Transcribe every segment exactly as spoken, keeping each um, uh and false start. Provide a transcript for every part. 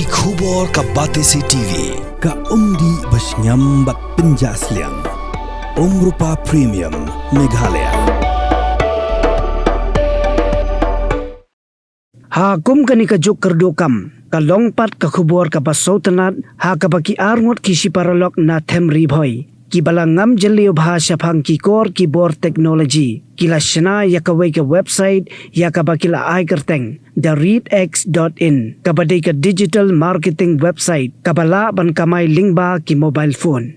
Ki khubor ka Batesi T V, ka umdih ba shngiam bad pynjah sliang. Umrupa Premium, Meghalaya. Ha kum kane ka juk kyrduh kam, ka long pat ka khubor kaba sngewtynnat, ha kaba ki arngut ki shiparalok na Them Ri Bhoi, kiba la ngam jylliew bha shaphang ki kor ki bor technology, ki la shna ïa kawei ka website, ïa kaba ki la ai kyrteng the read x dot in, kaba dei ka digital marketing website kaba lah ban kamai lyngba ki mobile phone.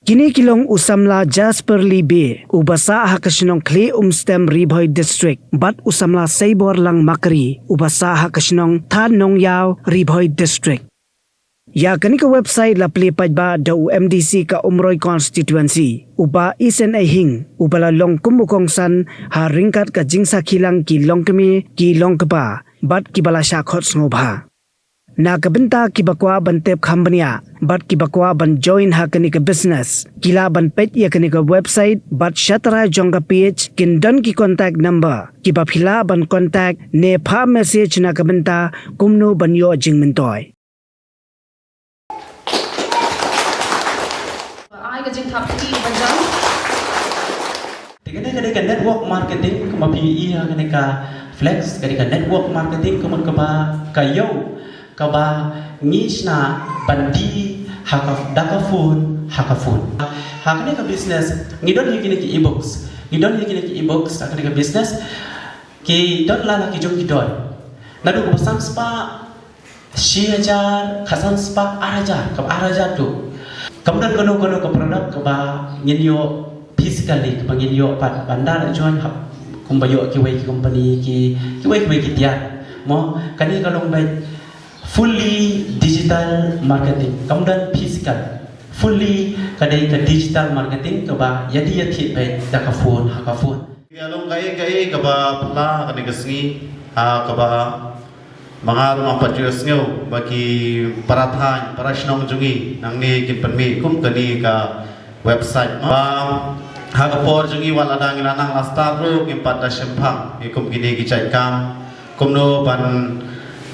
Kine ki long u samla Jasper Lee Bey, uba sah ha ka shnong Khlieh Umstem, Ri Bhoi District, bad u samla Seibor Lang Makri, uba sah ha ka shnong Than Nongïaw, Ri Bhoi District. Ïa kane ka website la plie paidbah da u M D C ka Umroi Constituency, u Bah Isen A Hing, uba la long kum u kongsan ha ryngkat ka jingsakhilang ki longkmie, ki longkpa, bad kiba la shah khot sngewbha. Na ka bynta kiba kwah ban tip kham bniah bad kiba kwah ban join ha kane ka business, ki lah ban peit ïa kane ka website bad shatrai jong ka page kin don ki contact number kiba phi lah ban contact ne phah message na ka bynta kumno ban ïoh jingmyntoi. Ai ka jingthap kti ba jam. Te kane ka dei ka network marketing, kumba phi i ha kane ka flex, ka dei ka network marketing, kumba kaba ka ïoh kaba ngi shna ban die ha ka, da ka phone ha ka phone. Ha kane ka business ngi don hi kine ki e-books, ngi don hi kine ki e-books ha kane ka business. Ki don la la ki jong ki don. Naduh kaba san spah shi hajar, khatsan spah ar hajar, kaba ar hajar tu. Kam don kano kano ka product kaba ngin ïoh physically, kaba ngin ïoh pat ban da la join hap, kumba ïoh kiwei ki company, ki kiwei kiwei ki tiar. Mo, kane ka long beit fully digital marketing, kam don physical. Fully ka dei ka digital marketing kaba ïa die ïa thied beit da ka phone ha ka phone. Ka long kaei kaei kaba phylla kane ka sngi, ha kaba ma nga ruh nga pat ju sngew ba ki para thaiñ, para shnong jong ngi nangne kin pynmih kum kane ka website. Ba ha ka por jong ngi wat lada ngi la nang la start ruh ngim pat da shemphang ïa kum kine ki jait kam, kumno ban,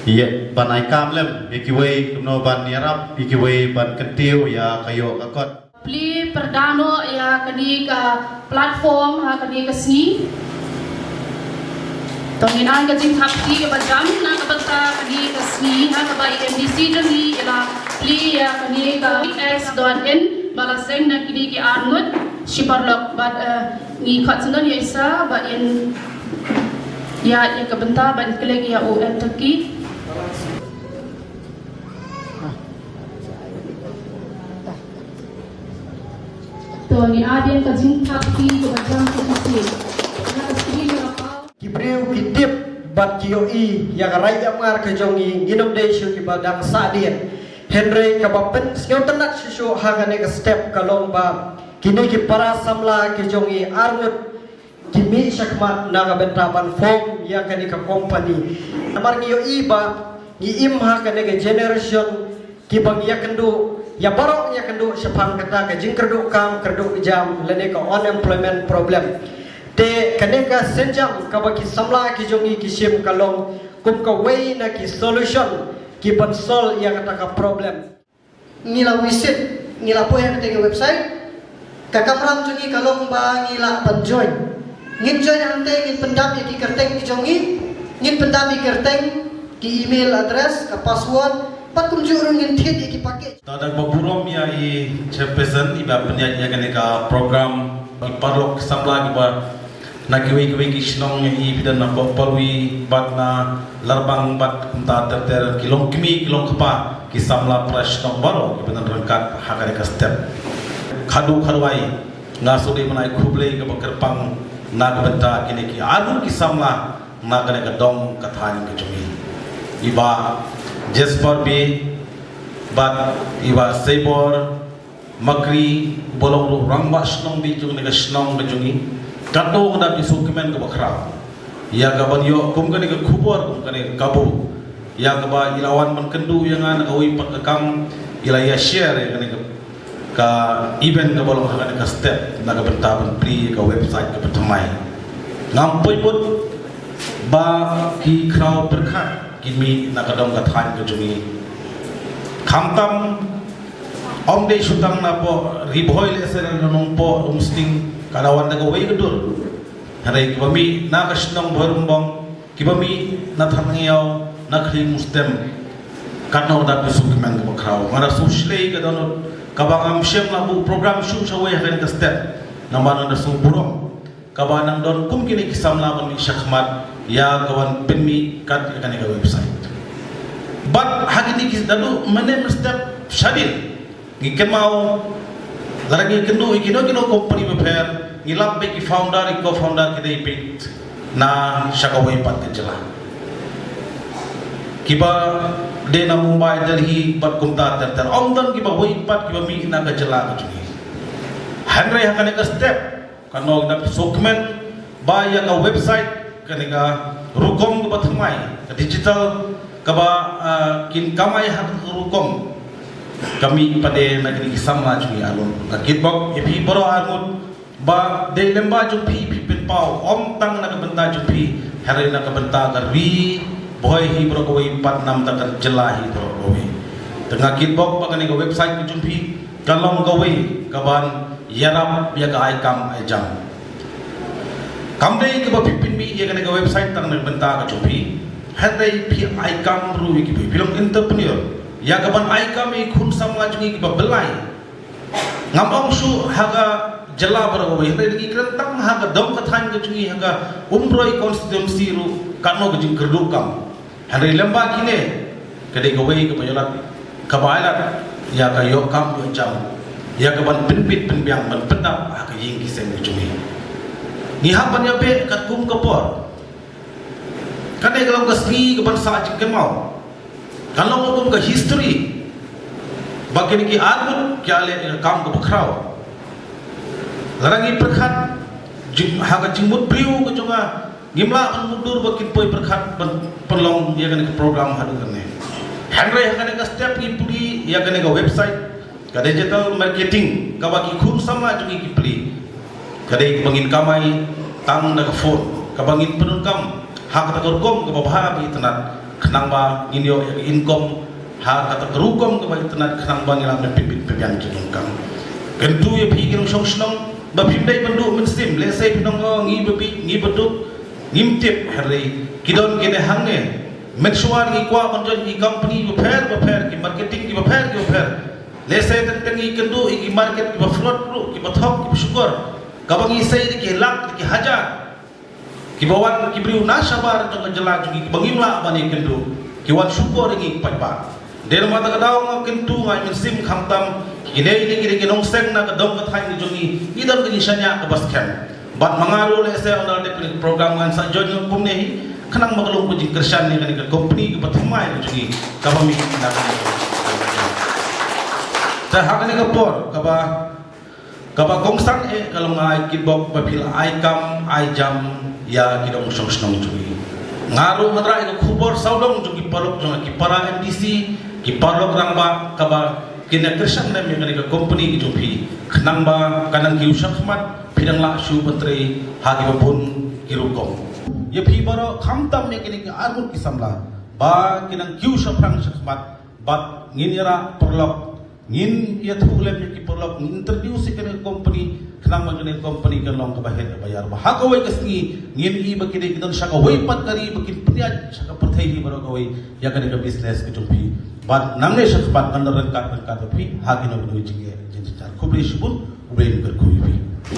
ïa, ban ai kam lem ïa kiwei, kumno ban ïarap ïa kiwei ban kyntiew ïa ka ïoh ka kot. Plie pyrda noh ïa kane ka platform ha kane ka sngi. To ngin ai ka jingthap kti kaba jam na ka bynta kane ka sngi ha kaba i M D C jong ngi i la plie ïa kane ka x dot in ba la seng na kine ki arngut shi paralok bad, eh, ngi khot sngewbha ïa i sa ba in ïa, ïa ka bynta ban klik ïa u enter key. To ngin ai biang ka jingthap kti kaba jam ka kti. Na ka screen ïa ka pau. Ki briew ki tip bad ki ïohi ïa ka rai ïa mar ka jong ngi, ngin ym dei shuh kiba dang sahdien. Hynrei kaba pynsngewtynnat shuh shuh ha kane ka step ka long ba kine ki para samla ki jong ngi arngut ki mih shakhmat na ka bynta ban form ïa kane ka company. Namar ngi ïohi ba ngi im ha kane ka generation kiba ngi ïakynduh, ïa baroh ngi ïakynduh shaphang kata ka jingkyrduh kam, kyrduh jam lane ka unemployment problem. Te kane ka sienjam kaba ki samla ki jong ngi ki shim ka long kum kawei na ki solution kiban solve ïa kata ka problem. Ngi la visit, ngi la poi ha kata ka website. Ka kamram jong ngi ka long ba ngi lah ban join. Ngin join hangta, ngin pyndap ïa ki kyrteng ki jong ngi, ngin pyndap ïa ki kyrteng, ki email address, ka password, bad kumjuh ruh ngin thied ïa ki package. Te da kaba burom ïa i chairperson iba pynïaid ïa kane ka program, i paralok samla kiba na kiwei kiwei ki shnong, ïa i phi don na Pokpalwi bad na Larbang bad kumta ter ter, ki longkmie ki longkpa, ki samla para shnong baroh kiba don ryngkat ha kane ka step. Khadduh khadduh ai nga sngewdei ban ai khublei kaba kyrpang na ka bynta kine ki arngut ki samla na kane ka dong ka thaiñ ka jong ngi, i Bah Jasper Bey bad i Bah Seibor Makri, uba long ruh rangbah shnong beit jong kane ka shnong ka jong ngi. Katto ngi dap ïa i sngewkmen kaba khraw ïa kaban ïoh kum kane ka khubor, kum kane ka kabu, ïa kaba i la wan ban kynduh ïa nga na kawei pat ka kam, i la ïa share ïa kane ka, ka event kaba long ha kane ka step na ka bynta ban plie ïa ka website kaba thymmai. Ngam poi mut ba ki khraw pyrkhat Ki mih na ka dong ka thaiñ ka jong ngi. Khamtam, ym dei shu tang na poh Ri Bhoi lehse na Nongpoh Umsning, ka da wan da kawei ka dur. Hynrei kiba mih na ka shnong Bhoirymbong, kiba mih na Thangngiaw, na Khliehriat Mustem, katno da ki sngewkmen kaba khraw. Nga da sngewshlei ka dohnud kaba ngam shym la buh program shuh shawei ha kane ka step. Namar nga da sngewburom kaba nang don kum kine ki samla ban mih shakhmat ïa ka ban pynmih kat ïa kane ka website. Bad ha kine ki, naduh mynne mynstep shadien ngi kynmaw, lada ngi kynduh ïa kino kino company bapher, ngi lap ba ki founder, ki co-founder ki dei peit na sha kawei pat ka jylla. Kiba dei na Mumbai, Delhi bad kumta ter ter. Ym don kiba wei pat kiba mih na ka jylla ka jong ngi. Hynrei ha kane ka step, katno ngi da sngewkmen ba ïa ka website, kane ka rukom kaba thymmai, ka digital, kaba, ah, kin kamai ha ka rukom, ka mih pat de na kine ki samla jong ngi arngut. Nga kitbok ïa phi baroh arngut ba dei lem ba jong phi, phi pynpaw ym tang na ka bynta jong phi, hynrei na ka bynta ka Ri Bhoi hi baroh kawei pat, namar ka jylla hi baroh kawei. Te nga kitbok ba kane ka website ka jong phi kan long kawei kaban ïarap ïa ka ai kam ai jam. Kam dei kaba phi pynmih ïa kane ka website tang na ka bynta ka jong phi, hynrei phi ai kam ruh ïa ki, phi, phi long entrepreneur ïa kaban ai kam ïa ki khun samla jong ngi kiba byllai. Ngam ong shuh ha ka jylla baroh kawei, hynrei ngi kren tang ha ka dong ka thaiñ ka jong ngi, ha ka Umroi constituency ruh katno ka jingkyrduh kam. Hynrei lem ba kine, ka dei kawei kaba ïoh lad, kaba ai lad ïa ka ïoh kam ïoh jam, ïa kaban pynbit pynbiang ban pyndap ha ka ïing ki sem ka jong ngi. Ngi hap ban ïa beh katkum ka por. Kane ka long ka sngi kaban sah jingkynmaw. Kan long kum ka history ba kine ki arngut ki ïaleh ïa ka kam kaba khraw. Lada ngi pyrkhat jing, ha ka jingmut briew ka jong nga, ngim lah ban mutdur ba kin poi pyrkhat ban pynlong ïa kane ka program haduh kane. Hynrei ha kane ka step ngi pule ïa kane ka website, ka digital marketing kaba ki khun samla jong ngi ki plie. Ka dei kaba ngin kamai tang da ka phone, kaba ngin pyndonkam ha kata ka rukom kaba bha ba itynnad, khnang ba ngin ïoh ïa ka income ha kata ka rukom kaba itynnad, khnang ba ngin lah ban pynbit pynbiang jingdonkam. Kyntu ïa phi ki nongshong shnong ba phim dei ban duh mynsiem, lehse phi nong, oh, ngi ba bieit, ngi ba duk, ngim tip, hynrei ki don kine hangne. Mynshuwa ngi kwah ban join ki company bapher bapher, ki marketing ki bapher ki bapher. Lehse teng teng ngi kynduh ïa ki market kiba fraud ruh, kiba thok, kiba shukor, kaba ngi sei da ki lak, da ki hajar. Kiba wan ki briew na shabar jong ka jylla jong ngi kiba ngim lah ban ïakynduh, ki wan shukor ïa ngi paidbah. Dei namar kata ka daw nga kyntu, nga ai mynsiem, khamtam kine, kine ki dei ki nongseng na ka dong ka thaiñ ka jong ngi, ngi don ka jingshaniah kaba skhem. Bad ma nga ruh lehse ynda la dep kane ka program ngan sa join kumne hi, khnang ba ka long ka jingkyrshan ïa kane ka company kaba thymmai ka jong ngi kaba mih na kane ka. Te ha kane ka por kaba, kaba kongsan eh ka long, nga ai kitbok ba phi la ai kam ai jam ïa ki nongshong shnong jong ngi. Nga ruh nga trai ïa ka khubor sawdong jong ki paralok jong ki para M D C, ki paralok rangbah, kaba kin ïa kyrshan lem ïa kane ka company ka jong phi, khnang ba ka nang kiew shakhmat phi dang lah shuh ban trei ha kiba bun ki rukom. Ïa phi baroh, khamtam ïa kine ki arngut ki samla, ba kin nang kiew shaphrang shakhmat, bad ngin ïarap paralok, ngin ïathuh lem ïa ki paralok, ngin introduce ïa kane ka company, khnang ba kane ka company kan long kaba het kaba ïar, ba ha kawei ka sngi ngin ïohi ba ki dei ki don sha kawei pat ka ri ba kin pynïaid sha ka pyrthei hi baroh kawei ïa kane ka business ka jong phi. Bad nangne shakhmat ngan ryngkat ryngkat bad phi ha kino kino ki jingeh jingjynjar. Khublei shibun, U Blei un kyrkhu ïa phi.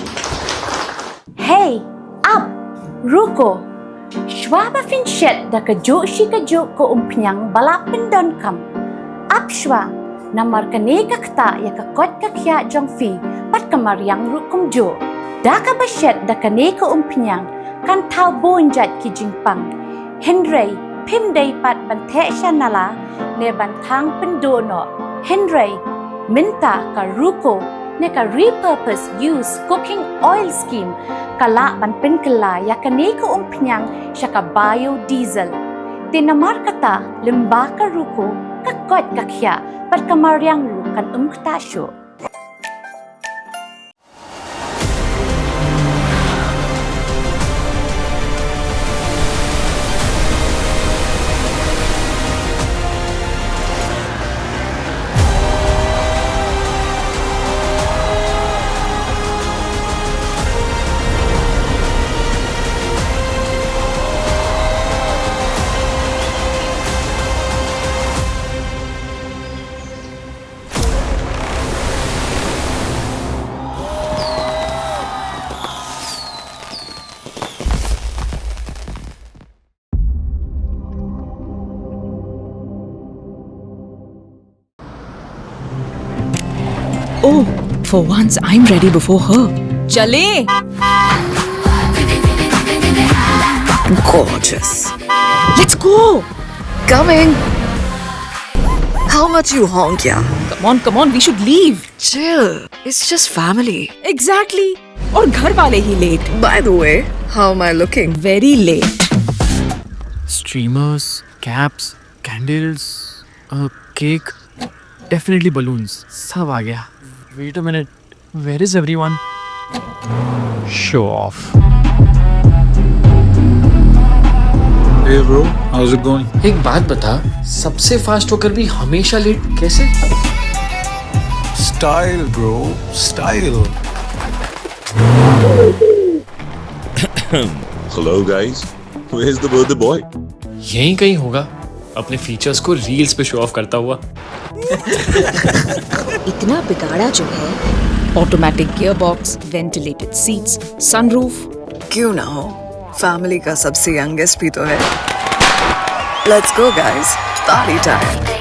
Hei, ap, ruko. Shuwa ba phin shet da kajuh shi kajuh ka umphniang ba la pyndonkam, ap shuwa, namar kane ka ktah ïa ka koit ka khiah jong phi bad ka mariang ruh kumjuh. Da kaba shet da kane ka umphniang kan thaw bun jait ki jingpang. Hynrei phim dei pat ban theh sha nala ne ban thang pynduh noh. Hynrei mynta ka ruko ne ka repurpose use cooking oil scheme ka lah ban pynkylla ïa kane ka umphniang sha ka biodiesel. Te namar kata, lyngba ka ruko, ka koit ka khiah bad ka mariang ruh kan ym ktah shuh. Oh, for once I'm ready before her. चले. Gorgeous. Let's go. Coming. How much you honk, yeah? Come on, come on, we should leave. Chill. It's just family. Exactly. और घर वाले ही late. By the way, how am I looking? Very late. Streamers, caps, candles, a cake, definitely balloons. सब आ गया. Wait a minute, where is everyone? Show off. Hey bro, how's it going? एक बात बता, सबसे फास्ट होकर भी हमेशा लेट कैसे? Style, bro, style. Hello, guys. Where's the birthday boy? यहीं कहीं होगा, अपने फीचर्स को रील्स पे शो ऑफ करता हुआ. इतना बिगाड़ा जो है. Automatic gearbox, ventilated seats, sunroof. क्यों ना हो, फैमिली का सबसे यंगेस्ट भी तो है. Let's go guys, party time.